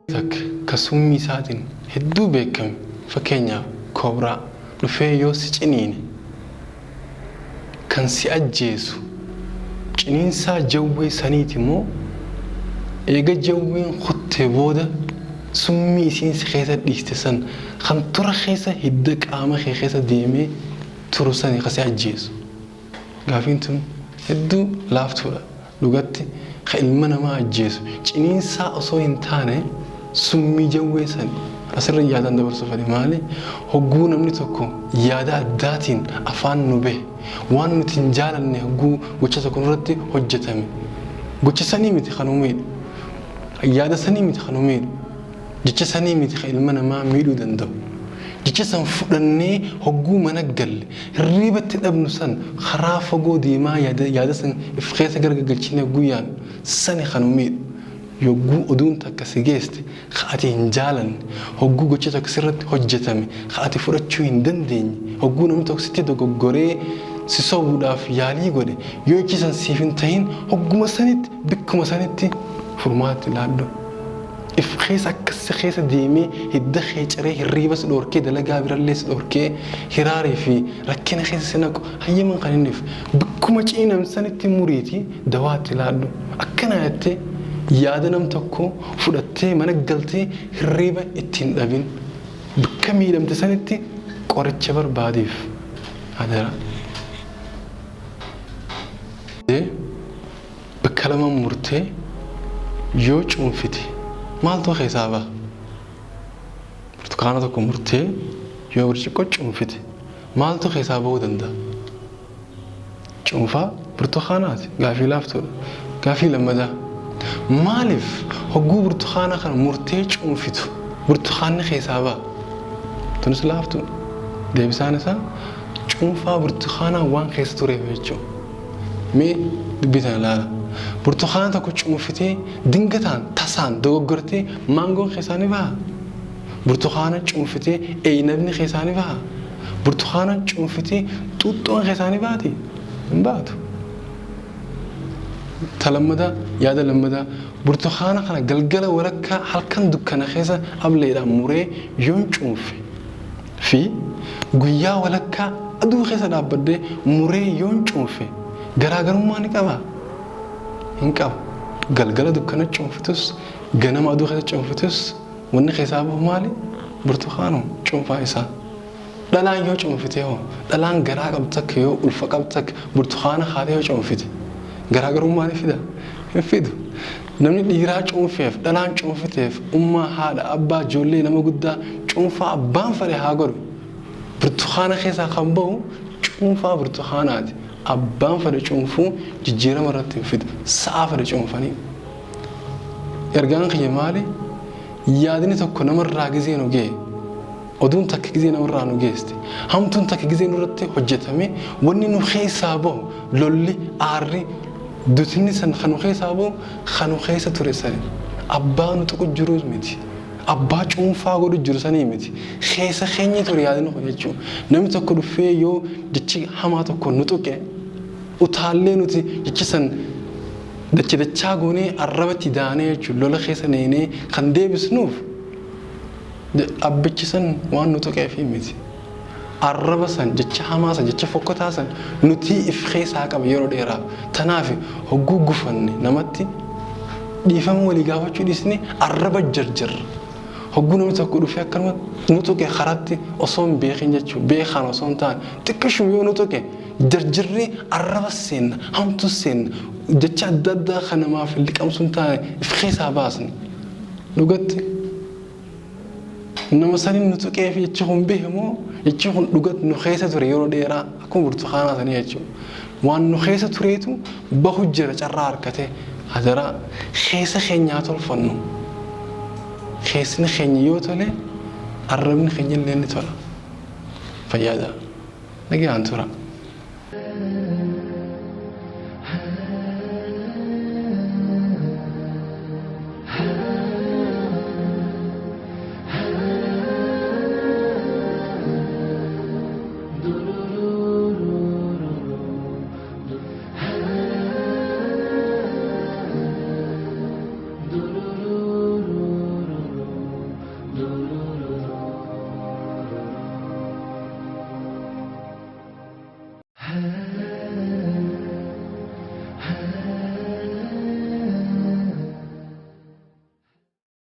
Takka ka summii isaatiin hedduu beekame, fakkeenyaaf koobraa, dhufee yoo si ciniine kan si ajjeesu ciniinsaa jawwee saniiti moo eega jawween kuttee booda summii isiin si keessa dhiiste san kan tura keessa hidda qaama kee keessa deemee turu sani ka si ajjeesu? Gaafiin tun hedduu laaftuudha. Dhugatti ka ilma namaa ajjeesu ciniinsaa osoo hin taane summii jawwee sani. Asirra yaadaan dabarsuu fedhe maali? Hogguu namni tokko yaada addaatiin afaan nu bahe, waan nuti hin jaalanne hogguu gocha tokko nurratti hojjetame, gocha sanii miti kan nu miidhu, yaada sanii miti kan nu miidhu, jecha sanii miti kan ilma namaa miidhuu danda'u. Jecha san fudhannee hogguu mana galle hirriibatti dhabnu san karaa fagoo deemaa yaada san if keessa gargagalchinee hogguu yaadnu sani kan nu miidhu. Yogguu oduun takka si geeste ka ati hin jaalanne, hogguu gocha tokko sirratti hojjetame ka ati fudhachuu hin dandeenye, hogguu namni tokko sitti dogoggoree si sobuudhaaf yaalii godhe, yoo jechi san siif hin tahin hogguma sanitti bikkuma sanitti furmaata itti laadhu. If keessa akkas si keessa deemee hidda kee ciree hirriiba si dhorkee dalagaa birallee si dhorkee hiraarii fi rakkina keessa si naqu hayyaman kan inniif bikkuma ciinam sanitti muriiti dawaa itti laadhu. Akkana jettee yaada nam tokko fudhattee mana galtee hirriiba itti hin dhabin. Bikka miidhamte sanitti qoricha barbaadiif. Hadara. Bakka lama murtee yoo cuunfite maaltu keessaa baha? Burtukaana tokko murtee yoo burcuqqoo cuunfite maaltu keessaa bahuu danda'a? Cuunfaa burtukaanaati. Gaafii laaftuudha. Gaafii lammataa. Maaliif hogguu burtukaana kana murtee cuunfitu burtukaanni keessaa baha? Tunis laaftuudha. Deebisaan isaa cuunfaa burtukaanaa waan keessa tureef jechuudha. Mee dubbii tana ilaala. Burtukaana tokko cuunfitee dingataan tasaan dogoggortee maangoon keessaa ni baha? Burtukaana cuunfitee eeynabni keessaa ni baha? Burtukaana cuunfitee xuuxxoon keessaa ni baati? Hin baatu. Ta lammataa, yaada lammataa, burtukaana kana galgala walakkaa halkan dukkana keessa ableedhaan muree yoon cuunfe fi guyyaa walakkaa aduu keessa dhaabbadhee muree yoon cuunfe garaagarummaa ni qabaa? Hin qabu. Galgala dukkana cuunfitus ganama aduu keessa cuunfitus wanni keessaa bahu maali? Burtukaanuma cuunfaa isaa. Dhalaan yoo cuunfite hoo? Dhalaan garaa qabdu takka yoo ulfa qabdu takka burtukaana kaatee yoo cuunfite garaagarummaa ni fidaa? Hin fidu. Namni dhiiraa cuunfeef, dhalaan cuunfiteef, ummaa, haadha, abbaa, ijoollee, nama guddaa cuunfaa abbaan fedhe haa godhu. Burtukaana keessaa kan bahu cuunfaa burtukaanaati. Abbaan fedhe cuunfuu jijjiirama irratti hin fidu. Sa'a fedhe cuunfanii. Ergaan kiyya maali? Yaadni tokko namarraa gizee nu ga'e, oduun takka gizee namarraa nu geeste, hamtuun takka gizee nurratti hojjetame, wanni nu keessaa bahu lolli, aarri, dutni san kan nu keessaa bahu kan nu keessa ture sani. Abbaa nu tuqu jiruus miti. Abbaa cuunfaa godhu jiru sanii miti. Keessa keenya ture yaadni kun jechuudha. Namni tokko dhufee yoo jechi hamaa tokko nu tuqe utaallee nuti jecha san dacha dachaa goonee arrabatti daanee jechuudha lola keessa neenee kan deebisnuuf abbichi san waan nu tuqeefi miti. Arraba san, jecha hamaa san, jecha fokkotaa san nuti if keessaa qaba yeroo dheeraaf. Tanaaf hogguu gufanne namatti dhiifama walii gaafachuu dhiisne arraba jarjarra. Hogguu namni tokko dhufee akkanuma nu tuqe karatti osoo hin beekin jechuudha. Beekaan osoo hin taane xiqqishuma yoo nu tuqe Jarjarree arraba seenna, hamtu seenna, jecha adda addaa kan namaaf liqamsu hin taane if keessaa baasna. Dhugatti nama saniin nu tuqee fi jechi kun bahe moo jechi kun dhugatti nu keessa ture yeroo dheeraa akkuma burtukaanaa sanii jechuudha. Waan nu keessa tureetu bahu jira carraa harkatee hadaraa keessa keenyaa tolfannu. Keessni keenya yoo tole arrabni keenya illee ni tola. Fayyaada. Nagaan tura.